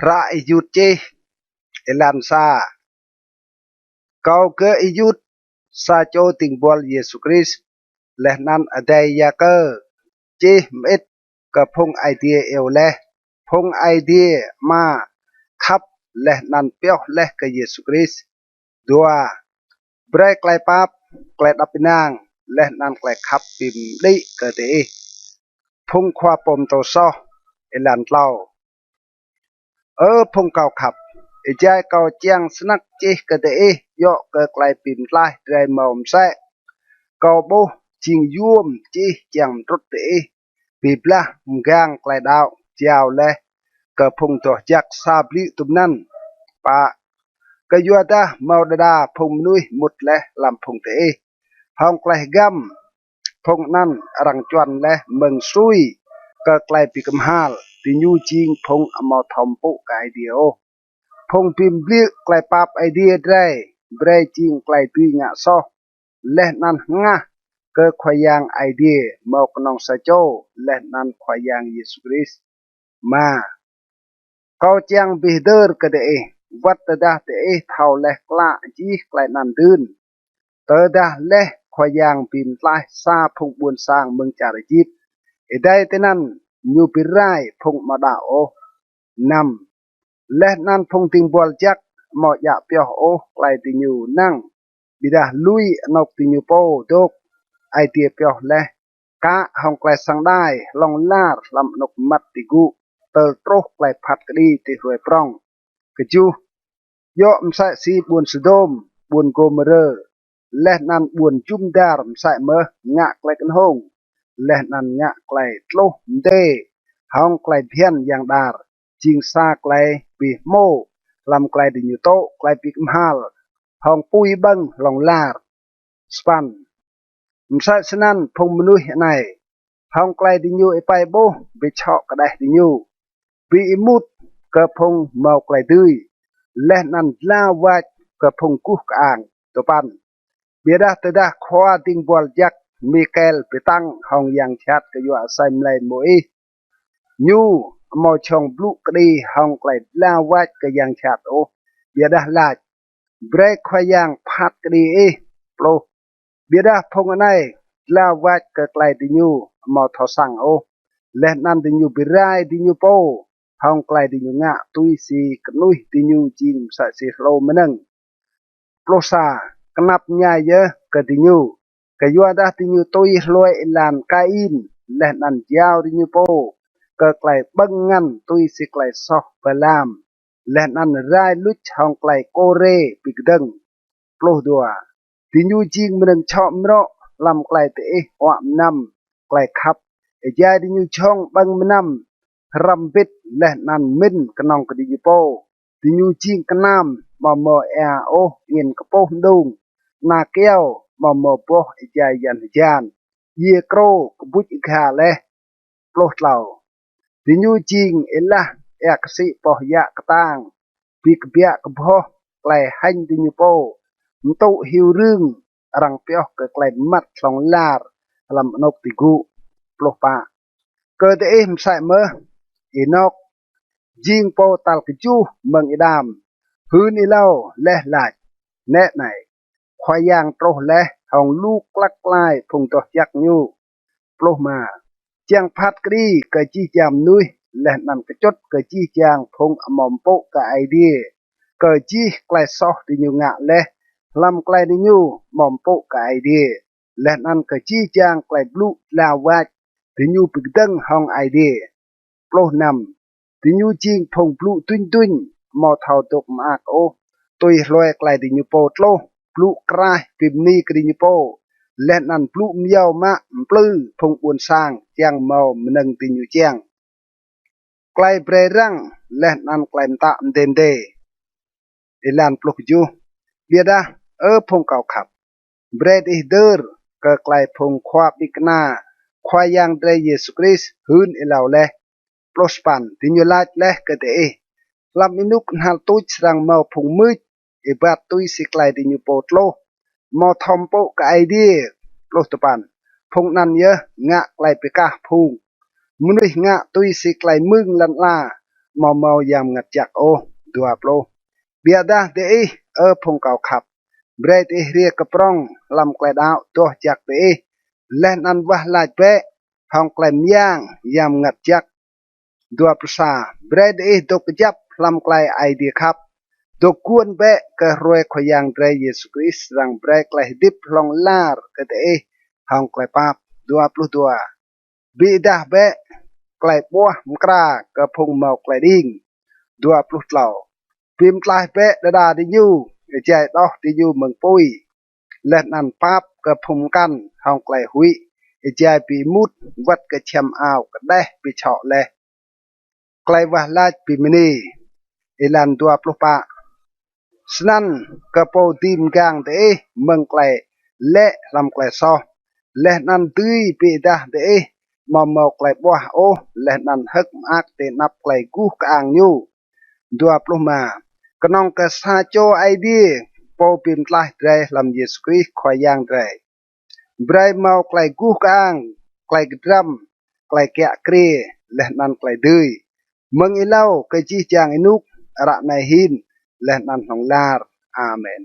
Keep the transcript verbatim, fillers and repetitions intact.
Hră Y-Yut čih. Êlan sa. Kâo gơ̆ Y-Yut, sa čô dĭng buăl Yêsu Krist, leh anăn adei Yakơ, čih mơĭt kơ phung Aê Diê iêu leh, phung Aê Diê Ama khăp leh anăn pioh leh kơ Yêsu Krist. Dua. Brei klei pap, klei êđăp ênang, leh anăn klei khăp bi mđĭ kơ diih, phung khua pô mtô soh. Êlan tlâo. Ơ phung kâo khăp, êjai kâo čiăng snăk čih kơ diih djŏ kơ klei bi mtlaih drei mâo msĕ, kâo ƀuh jing yuôm čih čiăng mtrŭt diih bi blah mgang klei đăo jao leh kơ phung doh jăk sa blư̆ dŭm anăn. Pă. Kyuadah mâo đa đa phung mnuih mŭt leh hlăm phung diih hŏng klei hgăm, phung anăn arăng čuăn leh mơ̆ng sui kơ klei bi kmhal, diñu jing phung amâo thâo mpŭ kơ Aê Diê ôh. Phung bi mbliư̆ klei pap Aê Diê drei brei jing klei dưi ngă soh, leh anăn hngah kơ Khua Yang Aê Diê mâo knŏng sa čô, leh anăn Khua Yang Yêsu Krist. Êma. Kâo čiăng bi hdơr kơ diih, wăt tơdah diih thâo leh klă jih klei anăn dưn, tơdah leh Khua Yang bi mtlaih sa phung ƀuôn sang mơ̆ng čar Êjip, êdei tinăn ñu bi rai phung amâo đăo ôh. Năm. Leh anăn phung dĭng buăl jăk amâo djă pioh ôh klei diñu năng, ƀiădah lui anôk diñu pô dôk, Aê Diê pioh leh kă hŏng klei săng đai hlŏng lar hlăm anôk mmăt ti gŭ, tơl truh klei phat kđi ti hruê prŏng. Kjuh. Djŏ msĕ si ƀuôn Sôdôm, ƀuôn Gômôrơ, leh anăn ƀuôn jŭm dar msĕ mơh ngă klei knhông, leh anăn ngă klei tluh mdê hŏng klei bhiăn yang đar, jing sa klei bi hmô hlăm klei diñu tŭ klei bi kmhal hŏng pui ƀơ̆ng hlŏng lar. Sa păn. Msĕ snăn phung mnuih anei, hŏng klei diñu êpei ƀuh bi čhŏ kđeh diñu, bi êmut kơ phung mâo klei dưi, leh anăn dlao wač kơ phung guh kơang. Dua păn. Ƀiădah tơdah khua dĭng buăl jăk Mikel bi tăng hŏng yang jhat kyua asei mlei Môis, ñu amâo jhŏng blŭ kđi hŏng klei dlao wač kơ yang jhat ôh, ƀiădah lač: Brei Khua Yang phat kđi ih. Pluh. Ƀiădah phung anei dlao wač kơ klei diñu amâo thâo săng ôh, leh anăn diñu bi rai diñu pô hŏng klei diñu ngă tui si knuih diñu jing msĕ si hlô mnơ̆ng. Pluh sa. Knap mñai yơh kơ diñu, kyuadah diñu tui hlue êlan Kain, leh anăn jao diñu pô kơ klei ƀơ̆ng ngăn tui si klei soh Balaam, leh anăn rai luč hŏng klei Kôrê bi kdơ̆ng. Pluh dua. Diñu jing mnơ̆ng čhŏ mrŏ hlăm klei diih huă mnăm klei khăp, êjai diñu jhŏng ƀơ̆ng mnăm hrăm mbĭt leh anăn mĭn knŏng kơ diñu pô. Diñu jing knam amâo mâo êa ôh angĭn kpuh mđung, ana kyâo amâo mâo boh êjai yan hjan, djiê krô kbuč agha leh. Pluh tlâo. Diñu jing êlah êa ksĭ poh yă ktang, bi kbiă kbhoh klei hêñ diñu pô, mtŭ hiu rưng arăng pioh kơ klei mmăt hlŏng lar hlăm anôk ti gŭ. Pluh pă. Kơ diih msĕ mơh, Ênôk, jing pô tal kjuh mơ̆ng Ađam, hưn êlâo leh lač: Nĕ anei, Khua Yang truh leh hŏng lu klăk klai phung doh jăk ñu. Pluh êma. Čiăng phat kđi kơ jih jang mnuih, leh anăn kčŭt kơ jih jang phung amâo mpŭ kơ Aê Diê, kơ jih klei soh diñu ngă leh hlăm klei diñu amâo mpŭ kơ Aê Diê, leh anăn kơ jih jang klei blŭ dlao wač diñu bi kdơ̆ng hŏng Aê Diê. Pluh năm. Diñu jing phung blŭ duñ duñ, amâo thâo dôk mơak ôh, tui hlue klei diñu pô tluh, blŭ kraih bi mni kơ diñu pô, leh anăn blŭ myâo mă mplư phung ƀuôn sang čiăng mâo mnơ̆ng diñu čiăng. Klei brei răng leh anăn klei mtă mdê mdê. Êlan pluh kjuh. Ƀiădah, Ơ phung kâo khăp, brei diih hdơr kơ klei phung khua ƀĭng kna Khua Yang drei Yêsu Krist hưn êlâo leh. Pluh sa păn. Diñu lač leh kơ diih: Hlăm ênuk knhal tuč srăng mâo phung mưč, êbat tui si klei diñu pô tluh, amâo thâo mpŭ kơ Aê Diê. Pluh dua păn. Phung anăn yơh ngă klei bi kah phung. Mnuih ngă tui si klei mưng lăn ala, amâo mâo Yang Mngăt Jăk ôh. Dua pluh. Ƀiădah diih, ơ phung kâo khăp, brei diih hriê kơ prŏng hlăm klei đăo doh jăk diih, leh anăn wah lač bĕ hŏng klei myang Yang Mngăt Jăk. Dua pluh sa. Brei diih dôk kjăp hlăm klei Aê Diê khăp. Dôk guôn bĕ kơ hruê Khua Yang drei Yêsu Krist srăng brei klei hdĭp hlŏng lar kơ diih hŏng klei pap. Dua pluh dua. Bi êdah bĕ klei ƀuah mkra kơ phung mâo klei đing. Dua pluh tlâo. Bi mtlaih bĕ đa đa diñu, êjai đoh diñu mơ̆ng pui, leh anăn pap kơ phung mkăn hŏng klei huĭ, êjai bi êmut wăt kơ čhiăm ao kđeh bi čhŏ leh. Klei wah lač bi mni. Êlan dua pluh pă. Snăn kơ pô dưi mgang diih mơ̆ng klei lĕ hlăm klei soh, leh anăn dưi bi êdah diih amâo mâo klei ƀuah ôh, leh anăn hơ̆k mơak ti anăp klei guh kơang ñu. Dua pluh êma. Knŏng kơ sa čô Aê Diê, pô bi mtlaih drei hlăm Yêsu Krist Khua Yang drei, brei mâo klei guh kơang, klei kdrăm, klei kiă kriê, leh anăn klei dưi, mơ̆ng êlâo kơ jih jang ênuk, ară anei hin, leh anăn hlŏng lar. Amen.